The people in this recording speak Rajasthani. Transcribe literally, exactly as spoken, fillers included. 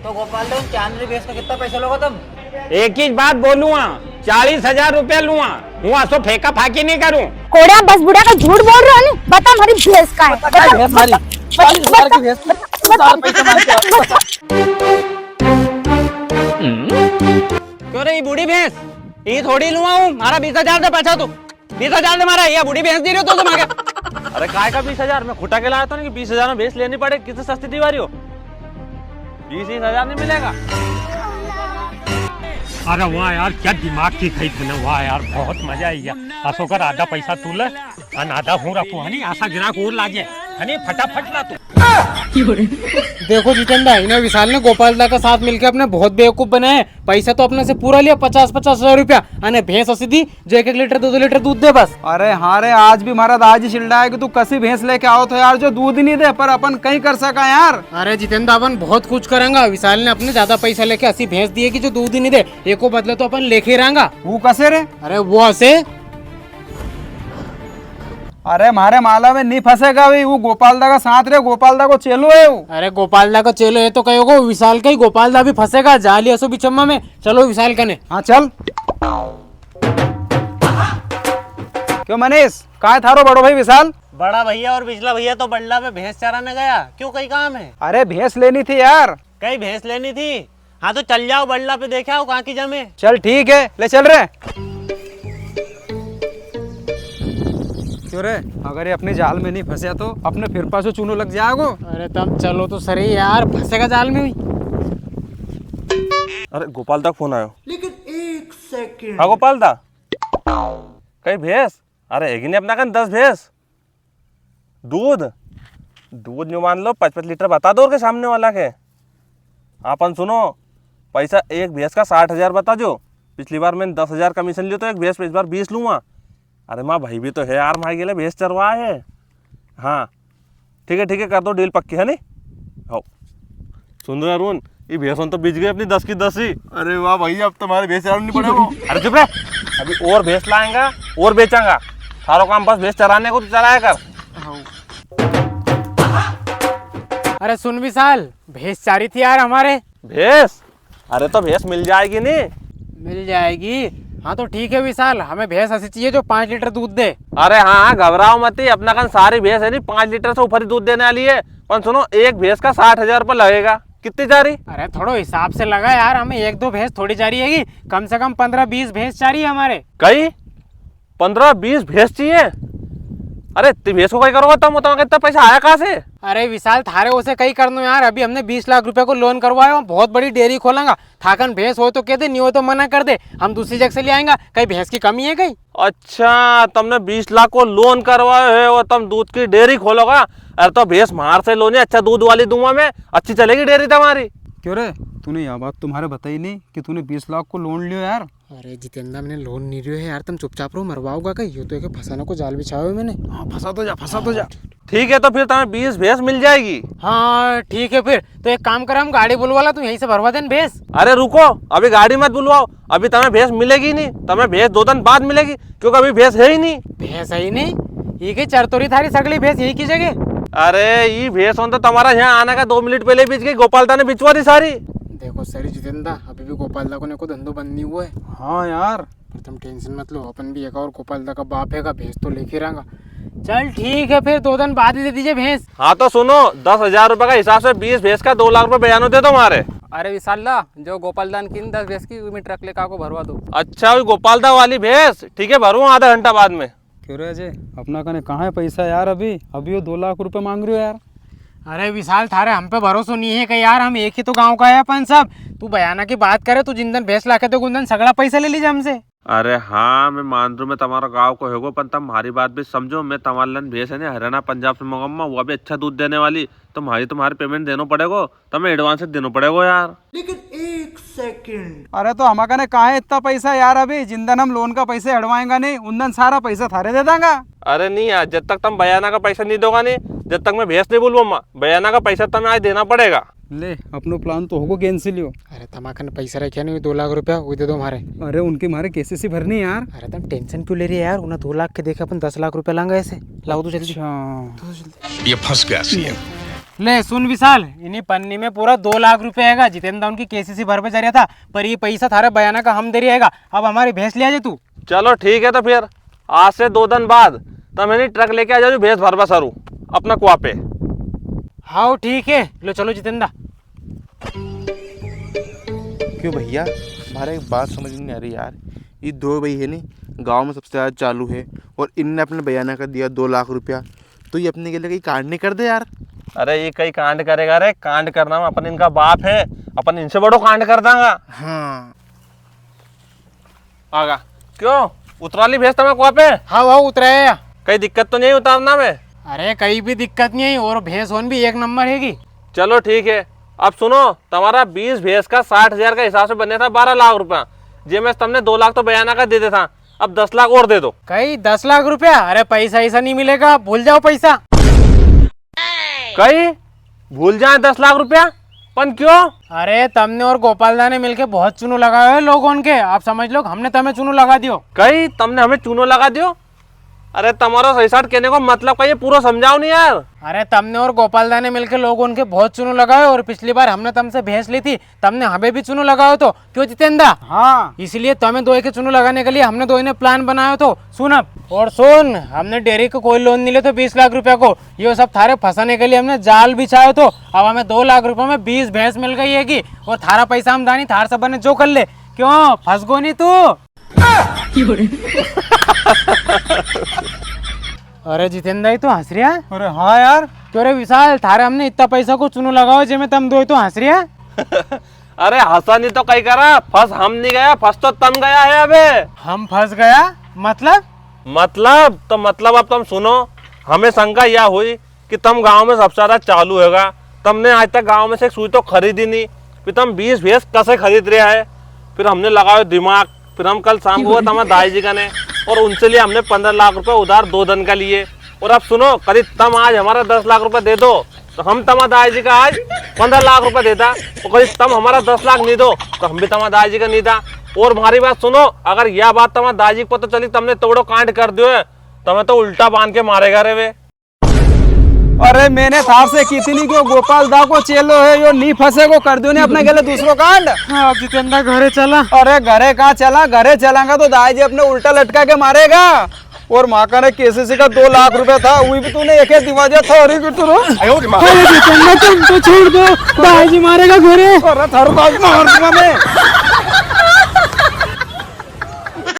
तो गोपाल दा, उन चांदनी भैंस का कितना पैसा लोगा तुम? एक ही बात बोलूंगा, चालीस हजार रुपया लूंगा। हूँ असो फेंका फाकी नहीं करूँ। कोड़िया, बस बुढ़ा का झूठ बोल रहे हो नी। बता, हमारी भैंस का है। बता, भैंस हमारी। बता, चालीस हजार की भैंस, बता, चार पैसे मांगते हो। बता। क्यों रे, ये बूढ़ी भैंस, ये थोड़ी लूंगा हूँ। मारा बीस हजार दे पाछा तू। बीस हजार दे मारा, या बूढ़ी भैंस दी रयो तो तुम्हारे। अरे काय का बीस हजार? मैं खुटा के लाया था ना कि बीस हजार में भैंस लेनी पड़े, कितनी सस्ती दीवा रही हो? बीस, बीस हजार नहीं मिलेगा। अरे वाह यार, क्या दिमाग की खाई तूने, वाह यार, बहुत मजा आई गया। असो कर, आधा पैसा तू ले, अन आधा हूँ रखूँ, है नी? असा गिराक और लाजे, है नी? फटाफट ला तू। देखो जितेंद्र, इन्हें विशाल ने गोपाल दा का साथ मिलके अपने बहुत बेवकूफ बनाया है। पैसा तो अपने से पूरा लिया, पचास, पचास हजार रुपया, अने भैंस असी दी जो एक एक लीटर, दो दो लीटर दूध दे बस। अरे हाँ रे, आज भी म्हारा दाजी चिल्लाए कि तू कसी भैंस लेके आओ तो यार, जो दूध ही नहीं दे, पर अपन कई कर सका यार। अरे जितेंद्र, अपन बहुत कुछ करांगा। विशाल ने अपने ज्यादा पैसा लेके असी भैंस दी है कि जो दूध ही नहीं दे, एको बदला तो अपन लेके ही रांगा। वो कसे रे? अरे वो असे। अरे म्हारे माला में नहीं फंसेगा भाई, वो गोपाल दा का साथ रे, गोपाल दा को चेलो है वो। अरे गोपाल दा को चेलो है तो कहोगो, विशाल का ही गोपाल दा भी फंसेगा, जाली असो बिचम्मा में। चलो विशाल कने। हाँ चल। क्यों मनीष, कहाँ है थारो बड़ो भाई विशाल? बड़ा भैया और बिचला भैया तो बड़ला पे भैंस चराने गया। क्यों, कई काम है? अरे भैंस लेनी थी यार। कई भैंस लेनी थी? हाँ तो चल जाओ बड़ला पे, देख आओ कहाँ की जमे। चल ठीक है, ले चल रे। क्यों रे, अगर ये अपने जाल में नहीं फंसया तो अपने फिर पाछो चूनो लग जाएगो। अरे तम चलो तो सही यार, फंसेगा जाल में भी। अरे गोपाल दा फोन आयो। लेकिन एक सेकंड। हाँ गोपाल दा, कई भैंस? अरे हैगी नी अपना कन दस भैंस। दूध, दूध न्यू मान लो पाँच पाँच लीटर बता दो और के सामने वाला के। अपन सुनो, पैसा एक भैंस का साठ हजार बता जो। पिछली बार मैंने दस हजार कमीशन लियो तो एक भैंस पे, इस बार बीस लूंगा। अरे माँ भाई भी तो है यार, माँ के लिए भैंस चरवा है। हाँ ठीक है, ठीक है, कर दो डील पक्की, है नी? हाँ। सुन रहा अरुण, ये भैंस तो बिच गई अपनी दस की दस ही। अरे वाह भैया, अब तुम्हारे भैंस चरानी पड़ेगो। अरे चुप रे, अभी और भैंस लाएंगा और बेचांगा। थारो काम बस भैंस चराने को, तो चराया कर। अरे सुन विशाल, भैंस चारी थी यार हमारे। भैंस? अरे तो भैंस मिल जाएगी नी? मिल जाएगी। हाँ तो ठीक है विशाल, हमें भैंस ऐसी चाहिए जो पाँच लीटर दूध दे। अरे हाँ हाँ, घबराओ मती, अपना कन सारी भैंस है नी, पाँच लीटर से ऊपर ही दूध देने वाली है। पण सुनो, एक भैंस का साठ हजार रुपये लगेगा। कितनी चारी? अरे थोड़ो हिसाब से लगा यार, हमें एक दो भैंस थोड़ी चारी हैगी, कम से कम पन्द्रह बीस भैंस चारी है हमारे। कई? पन्द्रह बीस भैंस चाहिए? अरे इतनी भैंस को कई करोगा तम, तमारे इतना पैसा आया कहाँ से? अरे विशाल, थारे उसे कई करनो यार, अभी हमने बीस लाख रुपए को लोन करवायो, बहुत बड़ी डेयरी खोलांगा। थाकन भैंस हो तो कह दे, नी हो तो मना कर दे, हम दूसरी जगह से ले आएंगा। कई भैंस की कमी है कई? अच्छा, तमने बीस लाख को लोन करवायो है और तम दूध की डेयरी खोलोगा? अरे तो भैंस म्हार से लो नी, अच्छा दूध वाली दूंगा मैं, अच्छी चलेगी डेयरी तमारी। क्यों रे, तूने या बात तो म्हारे बताई नी कि तूने बीस लाख को लोन लियो यार? अरे जितेंद्र, मैंने लोन नी लियो है यार, तम चुपचाप रो, मरवाओगा कई? यो तो एक फंसाने को जाल बिछायो है मैंने। हाँ, फंसा तो जा, फंसा तो जा। हाँ, ठीक। ठीक है, तो फिर तमें बीस भैंस मिल जाएगी। हाँ, ठीक है फिर। तो एक काम कर, हम गाड़ी बुलवा ला, तू यहीं से भरवा देन भैंस। अरे रुको, अभी गाड़ी मत बुलवाओ, अभी तमें भैंस मिलेगी नी, तमें भैंस दो दिन बाद मिलेगी, क्योंकि अभी भैंस है ही नी। भैंस है ही नी? ये के चरतोरी थारी सगली भैंस यही की जगह? अरे, ये भैंस होन तो तमारा यहाँ आने का दो मिनट पहले बिच गई, गोपाल दा ने बिचवा दी सारी। देखो सर जितेंद्र, अभी भी गोपाल दा को ने को धंधो बंद नी हुआ है। हाँ यार। पर तम tension मत लो, अपन भी एक और गोपाल दा का बाप है का, भैंस तो लेके रांगा। चल ठीक है फिर, दो दिन बाद ही दे दीजे भैंस। हाँ तो सुनो, दस हजार रुपए का हिसाब से बीस भैंस का दो लाख रुपए बयानो दे दो मारे। अरे विशाल दा, जो गोपाल दा ने किन दस भैंस की, उमी ट्रक लेकर आको भरवा दो। अच्छा, वो गोपाल दा वाली भैंस, ठीक है, भरूँ आधा घंटा बाद में। क्यों रे अजय, अपना कने कहाँ है पैसा यार? अभी, अभी वो दो लाख रुपए मांग रहे हो यार। अरे विशाल, थारे हम पे भरोसो नी है कि यार, हम एक ही तो गांव का है अपन सब। तू बयाना की बात करे, तू जिन दिन भैंस लाके देगो उन दिन सगला पैसा ले लीजे हमसे। अरे हाँ, मैं मान रहा हूँ, मैं तमारा गाँव को होगो, पण तम म्हारी बात भी समझो। मैं तमारे लाने भैंस है नी, हरियाणा पंजाब से मंगाऊंगा, वो भी अच्छा दूध देने वाली। तो म्हारी, तुम्हारे payment देनो पड़ेगो, तमें advance देनो पड़ेगो यार। लेकिन एक सेकंड। अरे तो हमारे कने कहाँ है इतना पैसा यार? अभी जिन दिन हम लोन का पैसा हड़वाएंगा नी, उन दिन सारा पैसा थारे दे देंगा। अरे नी यार, जब तक तम बयाना का पैसा नी दोगा नी, जब तक मैं भैंस नी बुलवाऊंगा, बयाना का पैसा तमें आज देना पड़ेगा। ले, अपनो plan तो होगो cancel यो। अरे, तमाकन पैसा रख्या नी, दो लाख रुपया, वो दे दो म्हारे। अरे, उनके म्हारे KCC भरनी है यार। अरे, तम tension क्यों ले रहे हो यार? उन्हें दो लाख के देके अपन दस लाख रुपया लांगा ऐसे। लाओ तो जल्दी। अच्छा। दो जल्दी। ये फंस गया सीएम। ले सुन विशाल, इन्हीं पन्नी में पूरा दो लाख रुपया हैगा। जितेंद्र उनकी केसीसी भरवा जा रहा था, पर ये पैसा थारे बयाना का हम दे रहा हैगा। अब हमारी भैंस ले आ जा तू। चलो ठीक है, तो फिर आज से दो दिन बाद तम है नी ट्रक लेके आ जाओ, भैंस भरवा सारू अपना कुआ पे। हाँ ठीक है, लो चलो जितेंद्र। क्यों भैया, म्हारे एक बात समझ में नहीं आ रही यार। ये दो भाई है नी, गांव में सबसे ज्यादा चालू है और इनने अपने बयाना का दिया दो लाख रुपया, तो ये अपने के लिए कई कांड नहीं कर दे यार? अरे ये कई कांड करेगा रे, कांड करना में अपन इनका बाप है, अपन इनसे बड़ो कांड कर दांगा। हाँ। आगा। क्यों? उतरा ली भैंस तमे कुआ पे? हाँ, हाँ, उतराया। कई दिक्कत तो नहीं उतारना में? अरे, कई भी दिक्कत नहीं है, और भैंस होन भी एक नंबर हैगी। चलो ठीक है। अब सुनो, तमारा बीस भैंस का साठ हजार का हिसाब से बने था बारह लाख रुपया, जे में तमने दो लाख तो बयाना का दे दे था, अब दस लाख और दे दो। कई दस लाख रुपया? अरे, पैसा ऐसा नहीं मिलेगा, भूल जाओ पैसा। कई भूल जाए दस लाख रुपया? पण क्यों? अरे, तमने और गोपाल दा ने मिलके बहुत चूनो लगायो है लोगों के। आप समझ लो, हमने तमे चूनो लगा दियो। कई तमने हमें चूनो लगा दियो? अरे, तमारो सही साथ कहने को मतलब का, ये पूरा समझाओ नहीं यार। अरे, तमने और गोपाल दा ने मिलके लोगों के बहुत चूनो लगायो, और पिछली बार हमने तमसे भैंस ली थी, तमने हमें भी चूनो लगायो तो। क्यों जितेंद्र? हाँ। इसलिए तमे दोई के चूनो लगाने के लिए हमने दोई ने plan बनायो तो। सुन अब, और सुन, हमने डेयरी को कोई लोन नहीं ले तो बीस लाख रुपया को, यो सब थारे फंसाने के लिए हमने जाल बिछायो तो। अब हमें दो लाख रुपया में बीस भैंस मिल गई हैगी, और थारा पैसा हम दानी थार से बने जो कर ले। क्यों, फंस गो नहीं तू? अरे जितेंद्र, ये तो हंस रिया है। अरे हाँ यार। क्यों रे विशाल, थारे हमने इतना पैसा को चूनो लगायो, जे में तम दोई तो हंस रिया है? अरे हंसा नी तो कई करा, फंस हम नी गया, फंस तो तम गया है अबे। हम फंस गया? मतलब? मतलब तो मतलब, अब तम सुनो, हमें शंका या हुई कि तम गांव में सबसे ज्यादा चालू हैगा, तमने आज तक गांव में से एक सुई तो खरीदी नी, फिर तम बीस भैंस कसे खरीद रिया है? फिर हमने लगायो दिमाग, फिर हम कल शाम को गया तमारा दाई जी कने, और उनसे लिए हमने पन्द्रह लाख रुपए उधार दो दिन का लिए। और अब सुनो, कदी तम आज हमारा दस लाख रुपए दे दो, तो हम तमारा दाई जी का आज पन्द्रह लाख रुपए देता, और कदी तम हमारा दस लाख नी दो, तो हम भी तमारा दाई जी का नी दा। और म्हारी बात सुनो, अगर या बात तमारा दाई जी को पता चली, तमने इतनो बड़ो कांड कर दियो है, तमे तो उल्टा बांध के मारेगा रे वे। अरे, मैंने थार से की थी नी कि यो गोपाल दा को चेलो है, यो नी फंसेगो, कर दियो नी अपने गेले दूसरो कांड। हाँ, जितेंद्र, घरे चला। अरे, घरे कां चला, घरे चलांगा तो दाई जी अपने उल्टा लटका के मारेगा। और म्हां कने केसीसी का दो लाख रुपया था, वी भी तूने एक ही दिवा दिया था। अरे, कितनो। अरे, जितेंद्र, तम तो छोड़ दो, दाई जी मारेगा घरे। अरे, थारो दाई मार दूंगा मैं।